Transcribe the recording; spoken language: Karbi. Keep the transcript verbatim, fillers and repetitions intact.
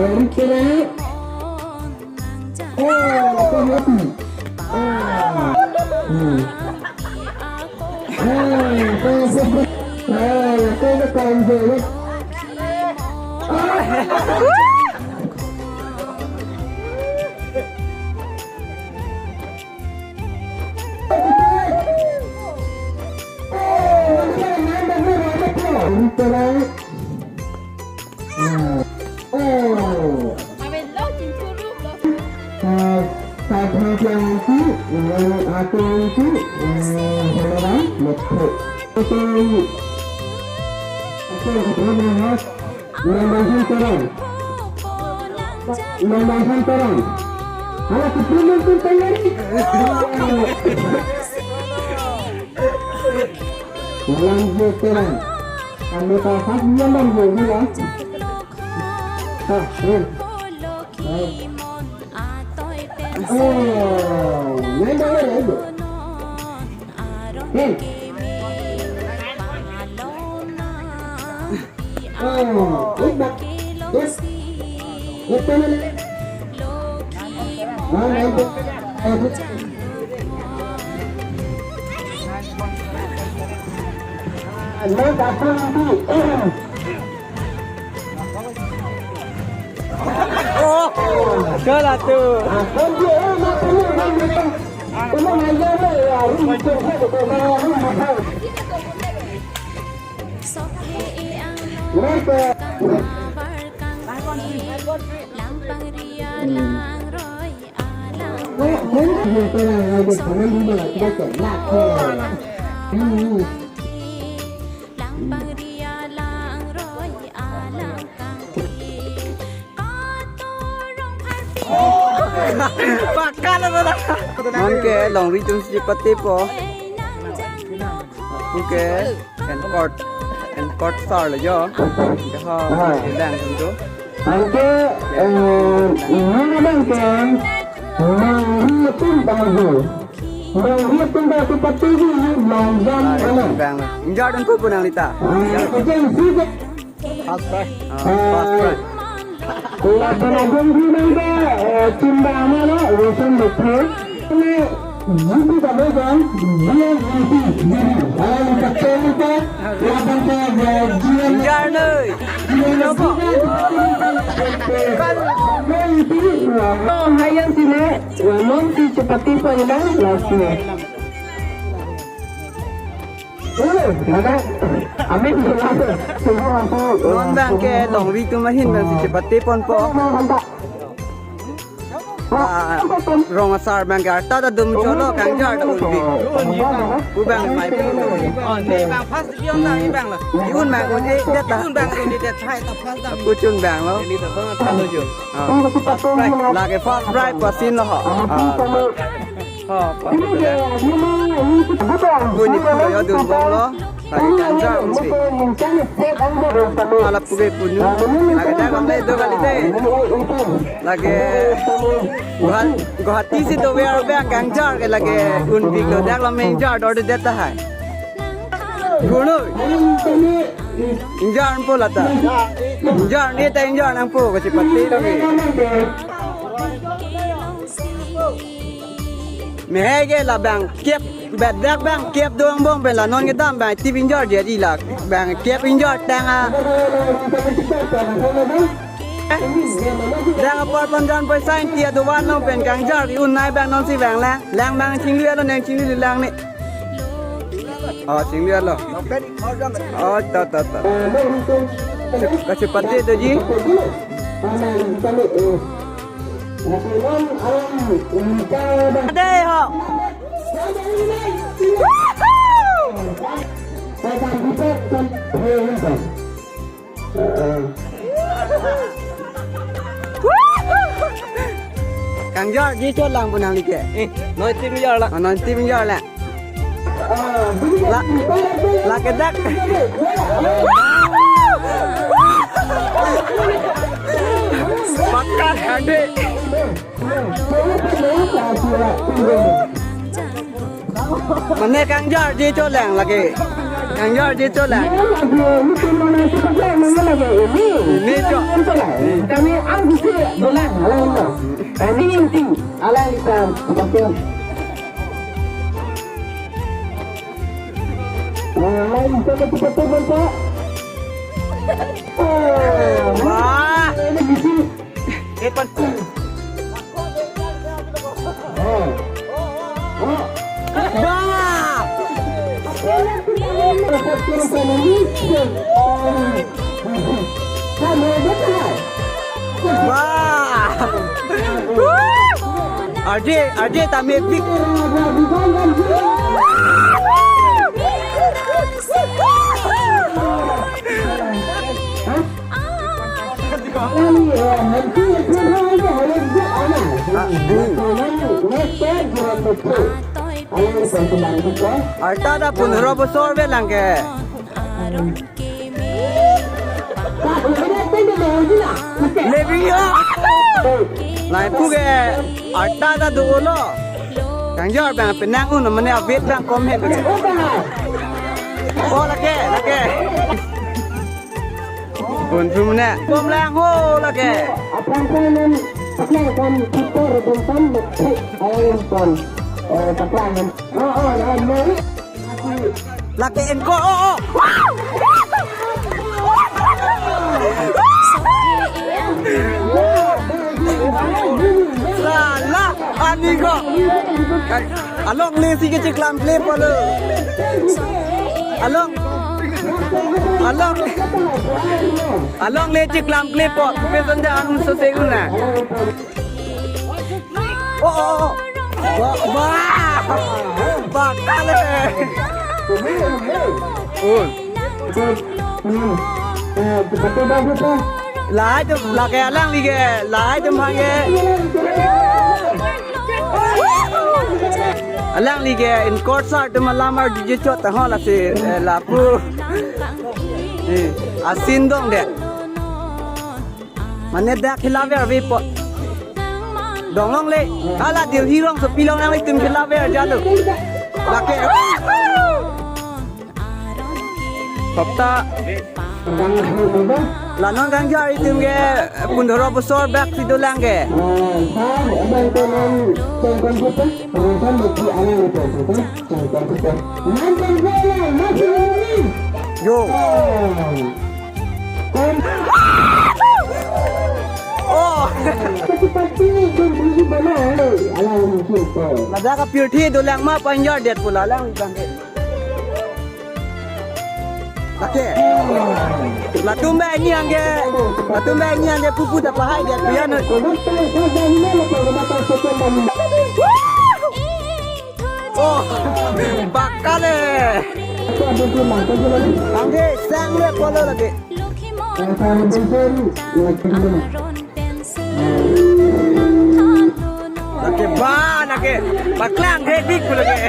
Dari kira. Oh, apa hati? Ah. Hmm. Ah, apa sebab? Ah, apa yang kau buat? Ah. Nambahkan terang. Nambahkan terang. Ala, kepulung pun tayari. Lanjut terang. Kami tak sab nyaman dulu ya. Ah, terus. Oh, nambah ya, ibu. Hmm. Oh, wait back. Yes. Wait a minute. Ah, nine, eh, nine, Oh, salah tu. Pakan apa dah? Mungkin longri atum si patepo. Oke, enkort, enkort sar lo jo. Jaha, sedang tentu. Anke, eh, ini abang ke, longri atum bagu. Longri atum bagu pati di, long jam. Bang, ingjardun pu nanglita. Ah, itu yang sih. First prize. Ah, first prize. Lapen agung di nang da, eh, chimba ama lo, Wilson Bokphe. Ini, G B Kabejan, G B, G B. Ah, ini kapten kita, lapen ke, eh, G M. Ingjardun. G M. Apa? Nah, itu, eh, oh, hayang sini, eh, non si chepati panjang, last year. Non bang ke longri atum ahin bang si chepate ponpo. Ah, rong asar bang ke arta ta dum cholo kangjar ta unbi. Pu bang mai pu. Oh, ne bang first division ta ne bang lo. Di un bang un-edet ta. Di un bang un-edet hai ta first ta. Pu chun bang lo. Ini ta first ta lo jo. Ah. Lake first prize pasin lo ho. Ah. Oh, apa? Kuni kilo ya dun bom lo. Lagi kangjar unsi. Ala puke punu. Lagi dak bang dai do kali dai. Lagi Guwahati, Guwahati si do ver bang kangjar ke lagi unbi ko dak lo menjar do de tahai. Gunoi. Ingjardunpo lata. Ingjardun ta ingjardun nangpo kachepate lo ke. Mehai ke la bang kep, bedak bang kep do angbong pen la non kedam bang tip ingjardunji la bang kep ingjardun tang a. Dang apor pon jan poisa inti aduvan long pen kangjar ke un nai bang non si bang lang. Lang bang chinglu lo neng chinglu lang ne. Oh, chinglu lo. Oh, ta, ta, ta. Kachepate doji. Ade ho. Kangjarji chot lang pu nangli ke. Eh, non tip ingjardun lang. Oh, non tip ingjardun lang. La, la kedak. Pakat ade. Mane kangjarji chot lang lake. Kangjor arje chot la. Ini chot. Kami ang gusto dolang, alang no. Kami inti, alang itam, seperti. Alang itam, seperti apa? Oh, wah. Ini di sini. Eh, pan. Oh. Oh. Bah! Bah! Arje, arje tame pik. Arta ta pundro bosor ave lang ke. Lebi yo. Lapu ke arta ta dolo. Kangjor abang penang un mane avet abang kom he. Oh, lake, lake. Bun phu mane. Kom lang ho lake. Apang pang nan, apang pang kita rebun pan, ayo pon. Eh, apang nan. Oh, oh, oh, oh. Lake encore, oh, oh. Salah, ani ko. Along le si kecheklam kle polo. Along. Along. Along le cheklam kle po. Pesan ja ang so se una. Oh, oh, oh. Ba, ba. Ba kale. Oh. Lahai atum, lake alangli ke, lahai atum abang ke. Alangli ke encore sar atum alam arjuje chot ta ho lasi, eh, lapu. Eh, asin dong de. Mane dak khela ver ave po. Dong longle. Hala Delhi rongsopi along nanglitum khela ver jalo. Lake. Hopta. La non kangjor itum ke pundro bosor bak si dolang ke. Yo. Oh. Ladak apirthe dolang ma panjar det pula lang bang ke. Lake. Latum ba ini angge. Latum ba ini angge pupu ta pahai dia pian. Oh, bakale. Angge sang le polo lake. Lake ba, lake. Baklang he dik lake.